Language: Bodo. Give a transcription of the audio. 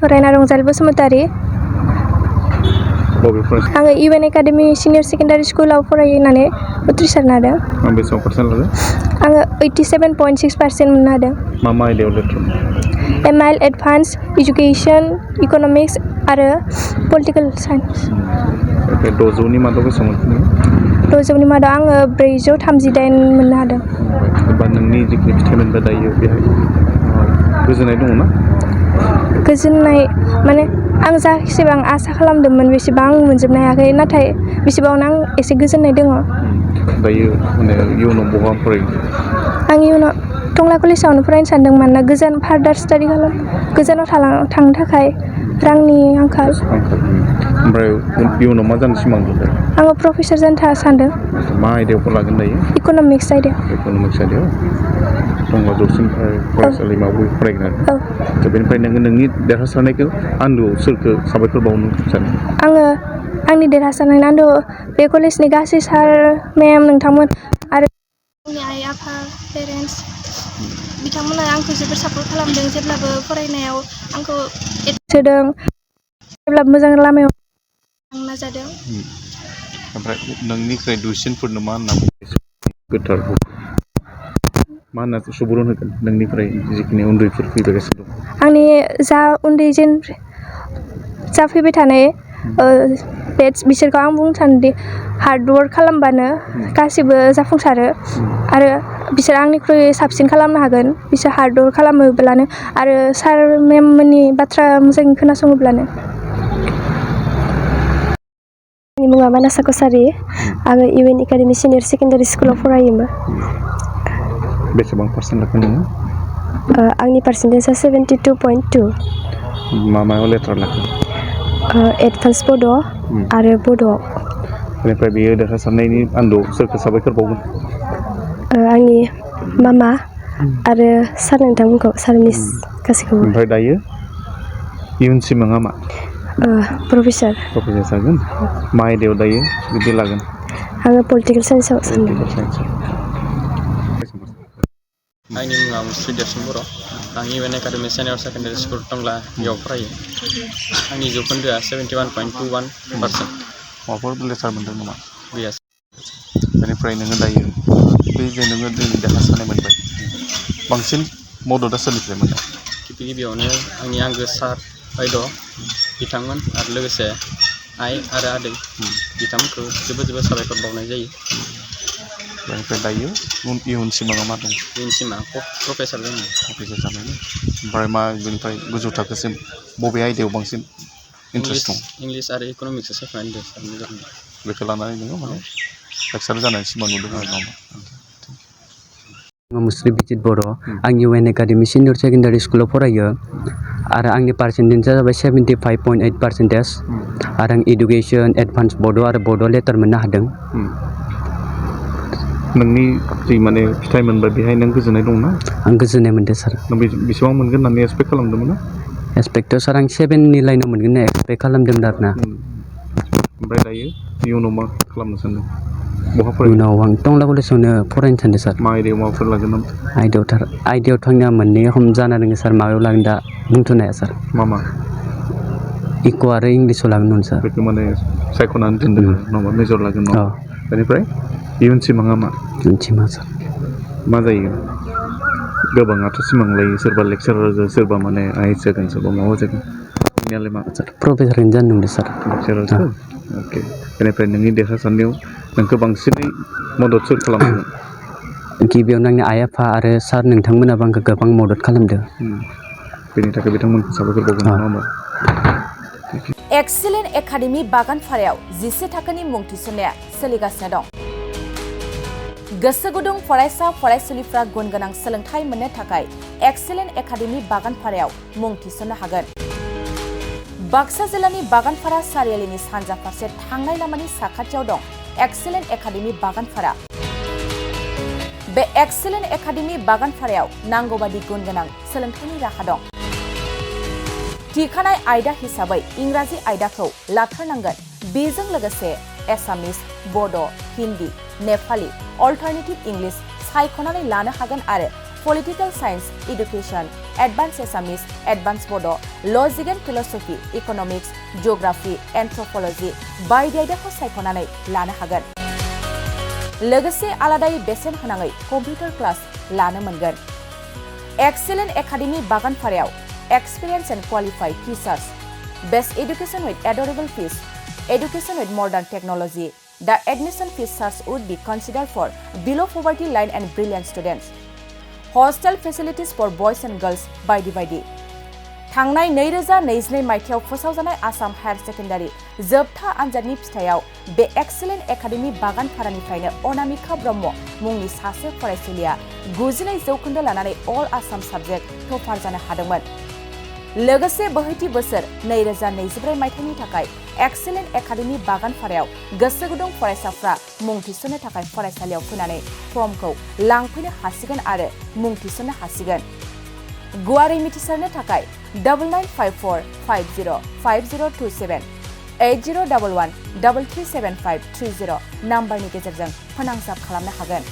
फरायना रंजालि बसुमतारी आङो इउएन एकाडेमि सिनियर सेकेन्डारि स्कुलाव फरायनानै उथ्रिसारनो हादों। बेसेबां पार्सेन्ट लादों? आङो 87.6% मोननो हादों। मा आयदायाव letter? MIL advance education economics आरो पलिटिकेल साइन्स। 600नि मादाव बेसेबां मोनखो? 600नि मादाव आङो 438 मोननो हादों। एबा नोंनि जिखिनि फिथाइ मोनबाय दायो बेहाय गोजोननाय दङ ना? गोजोननाय माने आं जासेबां आसा खालामदोंमोन बेसेबां आं मोनजोबनो हायाखै, नाथाय बेसेबांनो आं एसे गोजोननाय दङ। दायो माने इयुनाव बहा फरायगोन? आं इयुनाव टंला कलेजावनो फरायनो सानदों, मानोना फार्दार स्टाडि गोजानाव थांनो थाखाय रांनि आंखाल। ओमफ्राय इयुनाव मा जानो सिमां दं? आङो प्रफेसार जानो सानदों। मा आयदायाव लागोन दायो? इक'नमिक्स आयदायाव। इक'नमिक्स आयदायाव टंला जौसिन फरायसालिमायाव फरायगोन आरो। दा बेनिफ्राय नोङो नोंनि देरहासारनायखौ आन्दोआव सोरखौ साबायखर बावनो सानो? आङो आंनि देरहासारनायनि आन्दोआव बे कलेजनि गासै सार मेम नोंथांमोन आरो आंनि आइ आफा पेरेन्टस बिथांमोना आंखौ जोबोर सापर्ट खालामदों, जेब्लाबो फरायनायाव आंखौ होदों, जेब्लाबो मोजां लामायाव थांनो नाजादों। ओमफ्राय नोंनिफ्राय दुइसिनफोरनो मा होनना गोथार मा होनना सुबुरुन होगोन नोंनिफ्राय जिखिनि उन्दैफोर फैगासिनो दं? आंनि जा उन्दै जा फैबाय थानाय बिसोरखौ आं बुंनो सानोदि हार्डवर्क खालामबानो गासिबो जाफुंसारो आरो बिसोर आंनिख्रुइ साबसिन खालामनो हागोन। बिसोर हार्डवर्क खालामोब्लानो आरो सार मेम मोननि बाथ्रा मोजाङै खोनासङोब्लानो। आंनि मुङा मानसा कसारि। आङो इउएन एकाडेमि सिनियर सेकेन्डारि स्कुलाव फरायोमोन। बेसेबां पार्सेन्ट लाखो नोङो? आंनि पार्सेन्टेजआ 72.2। मायाव लेटार लाखो? एडभान्स बड' आरो बड'आव। बेनिफ्राय बेयो देरहासारनायनि आन्दोआव सोरखौ साबायखर बावगोन? आंनि मामा आरो सार नोंथांमोनखौ, सार मिस गासैखौबो। ओमफ्राय दायो इयुन सिमाङा मा? प्रफेसार जागोन। मा आयदायाव दायो बिदि लागोन? आङो पलिटिकेल साइन्सआव सानदों। आंनि मुङा मुस्रि देरसिन बर'। आं इउएन एकाडेमि सिनियर सेकेन्डारि स्कुल टंला बेयाव फरायो। आंनि जौखोन्दोआ 71.21%। माबाफोर लेटार मोन्दों नामा? गैया। बेनिफ्राय नोङो दायो बे जे नोङो दिनै देरहासारनाय मोनबाय, बांसिन मददआ सोरनिफ्राय मोनदों? गिबियावनो आंनि आंगो सार बायद' बिथांमोन आरो लोगोसे आइ आरो आदै बिथांमोनखौ जोबोद साबायखर बावनाय जायो। बेनिफ्राय दायो इयुन सिमाङा मा दं? इयुन सिमाङा प्रफेसार जानाय। प्रफेसार जानायनि ओमफ्राय गोनिफ्राय गोजौ थाखोसिम बबे आयदायाव बांसिन इन्ट्रेस्ट दं? इंलिस आरो इक'नमिक्सआव सायख'नानै दोन। बेखौ लानानै नोङो माने लेक्सार जानायनि सिमां नुदों आरो नामा? आं मुस्रि बिजित बर'। आं इउएन एकाडेमि सिनियर सेकेन्डारि स्कुलाव फरायो आरो आंनि पार्सेन्टेजआ जाबाय 75.8%। आरो आं इडुकेसन एडभान्स बड' आरो बड' लेटार मोननो हादों। नोंनि जि माने फिथाइ मोनबाय बेहाय नों गोजोननाय दंना? आं गोजोननाय मोनदों सार। बेसेबां मोनगोन होननानै एक्सपेक्ट खालामदोंमोन ना? एक्सपेक्टआव सार आं 7नि लाइनाव मोनगोन होनना एक्सपेक्ट खालामदोंमोन आरो ना। ओमफ्राय दायो इयुनाव मा खालामनो सानदों? बहा फरायगोन? इयुनाव आं टंला कलेजावनो फरायनो सानदों सार। मा आयदायाव माबाफोर लागोन नामा? आयदायावथ' आंनिया मोननै रखम जाना दङ सार। माबायाव लागोन दा बुंथ'नो हाया सार। मा? इक' आरो इंलिसाव लागोन होन सार। बेखौ माने सायख'नानै दोनदों नङा, मेजर लागोन नङा? बेनिफ्राय इयुन सिमाङा मा? इयुन सिमां सार मा जायो? गोबाङाथ' सिमां लायो, सोरबा लेक्सारार जागोन, सोरबा माने आइएस जागोन, सोरबा माबा जागोन। नोंनियालाय मा? प्रफेसारखौनो जानो नंदों सार। लेक्सारारसो? अके। बेनिफ्राय नोंनि देरहासारनायाव नोंखौ बांसिनै मदद सोर खालामदोंमोन? गिबियावनो आंनि आइ आफा आरो सार नोंथांमोनाबो आंखौ गोबां मदद खालामदों। बेनि थाखाय बिथांमोनखौ साबायखर बावगोन नङा होमबा? एक्सेलेन्ट एकाडेमि बागानपारायाव 10 थाखोनि मुं थिसननाया सोलिगासिनो दं। गोसो गुदुं फरायसा फरायसुलिफ्रा गुन गोनां सोलोंथाइ मोननो थाखाय एक्सेलेन्ट एकाडेमि बागानपारायाव मुं थिसननो हागोन। बाक्सा जिल्लानि बागानपारा सारियालिनि सानजा फारसे थांनाय लामानि साखाथियाव दं एक्सेलेन्ट एकाडेमि बागानपारा। बे एक्सेलेन्ट एकाडेमि बागानपारायाव नांगौबादि गुन गोनां सोलोंथाइनि राहा दं। थिखानाय आयदा हिसाबै इंराजि आयदाखौ लाथारनांगोन। बेजों लोगोसे एसामिस, बड', हिन्दी, नेपाली, अल्टारनेटिभ इंलिश सायख'नानै लानो हागोन आरो Political Science, Education, Advanced Assamese, Advanced Bodo, Logic and Philosophy, Economics, Geography, Anthropology, बायदि आयदाखौ सायख'नानै लानो हागोन। लोगोसे आलादायै बेसेन होनाङै कम्पिउटार क्लास लानो मोनगोन। Excellent Academy बागानफारायाव Experienced and Qualified Teachers, Best Education with Adorable Fees, Education with Modern Technology. The admission fees charge would be considered for below poverty line and brilliant students. Hostel facilities for boys and girls बायदि थांनाय 2022 मायथाइयाव फोसावजानाय आसाम हायार सेकेन्डारि जोबथा आनजादनि फिथाइयाव बे एक्सेलेन्ट एकाडेमि बागानफारानिफ्रायनो अनामिका ब्रह्म मुंनि सासे फरायसुलिया 92% लानानै अल आसाम साबजेक्ट टपार जानो हादोंमोन। लोगोसे बोहैथि बोसोर 2024 मायथाइनि थाखाय एक्सेलेन्ट एकाडेमि बागानफारायाव गोसो गुदुं फरायसाफ्रा मुं थिसननो थाखाय फरायसालियाव फैनानै फर्मखौ लांफैनो हासिगोन आरो मुं थिसननो हासिगोन। गुवारै मिथिसारनो थाखाय 9954505027 8011337530 नाम्बारनि गेजेरजों फोनांजाब खालामनो हागोन।